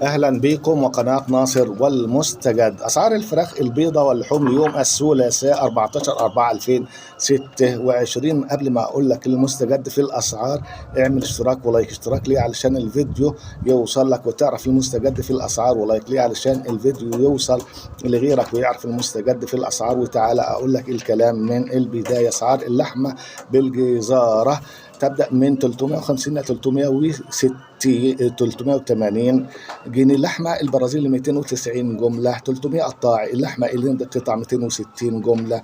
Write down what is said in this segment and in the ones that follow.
اهلا بكم وقناة ناصر والمستجد. اسعار الفراخ البيضاء واللحوم اليوم الثلاثاء 14/4/2026. قبل ما اقول لك المستجد في الاسعار اعمل اشتراك و like. اشتراك ليه؟ علشان الفيديو يوصل لك وتعرف المستجد في الاسعار، و like ليه؟ علشان الفيديو يوصل لغيرك ويعرف المستجد في الاسعار. وتعالى اقول لك الكلام من البداية. اسعار اللحمة بالجزارة تبدأ من 350 ل 360 380 جنيه. اللحمة البرازيلي 290 جملة، 300 قطاعي. اللحمة الهند قطع 260 جملة،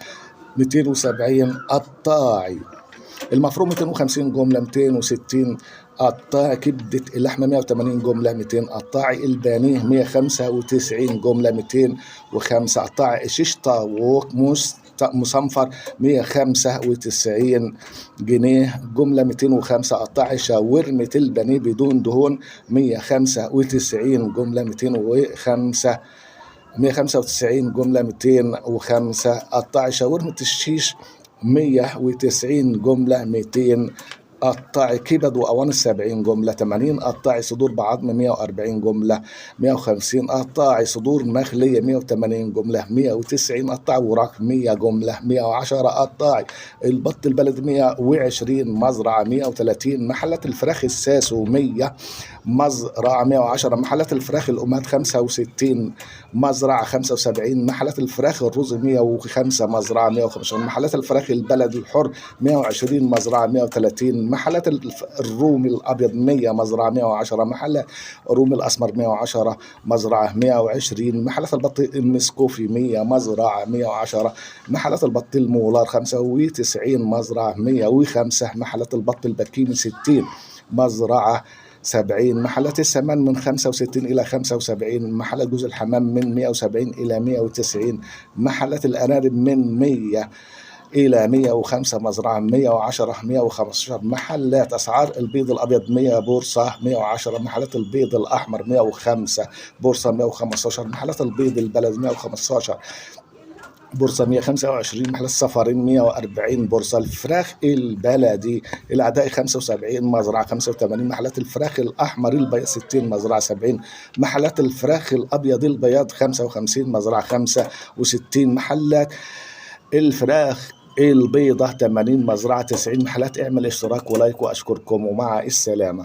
270 قطاعي. المفروم 250 جملة، 260 قطاعي. كبدة اللحمة 180 جملة، 200 قطاعي. البانيه 195 جملة، 205 قطاعي. الشيش طاووق مصنفر 195 جنيه جملة، 205 قطاعي. شاورمة البانيه بدون دهون 195 جملة، 205، 195 جملة، 205 قطاعي. شاورمة الشيش 190 جملة، 200 قطاعي. كبد وقوانص 70 جملة، 80 قطاعي. صدور بعظم 140 جملة، 150 قطاعي. صدور مخلية 180 جملة، 190 قطاعي. وراك 100 جملة، 110 قطاعي. البط البلدي 120 مزرعة، 130 محلات الفراخ الساسو 100 مزرعة، 110 محلات الفراخ الأمهات 65 مزرعة، 75 محلات الفراخ الرز 105 مزرعة، 115 محلات الفراخ البلدي الحر 120 مزرعة، 130 محلات الرومي الأبيض 100 مزرعة، 110 محلات الرومي الأسمر 110 مزرعة، 120 محلات البط المسكوفي 100 مزرعة، 110 محلات البط المولار 95 مزرعة، 105 محلات البط البكيني 60 مزرعة، 70 محلات السمان من 65 إلى 75 محلات جوز الحمام من 170 إلى 190 محلات الأرانب من 100 إلى 105 مزرعة، 110، 115 محلات. أسعار البيض الأبيض 100 بورصة، 110 محلات البيض الأحمر 105 بورصة، 115 محلات البيض البلد 115 بورصة، 125 محل السفرين 140 بورصة. الفراخ البلدي العدائي 75 مزرعة، 85 محلات الفراخ الأحمر البيض 60 مزرعة، 70 محلات الفراخ الأبيض البياض 55 مزرعة، 65 محلات الفراخ البيضة 80 مزرعة، 90 محلات. اعمل اشتراك و like وأشكركم ومع السلامة.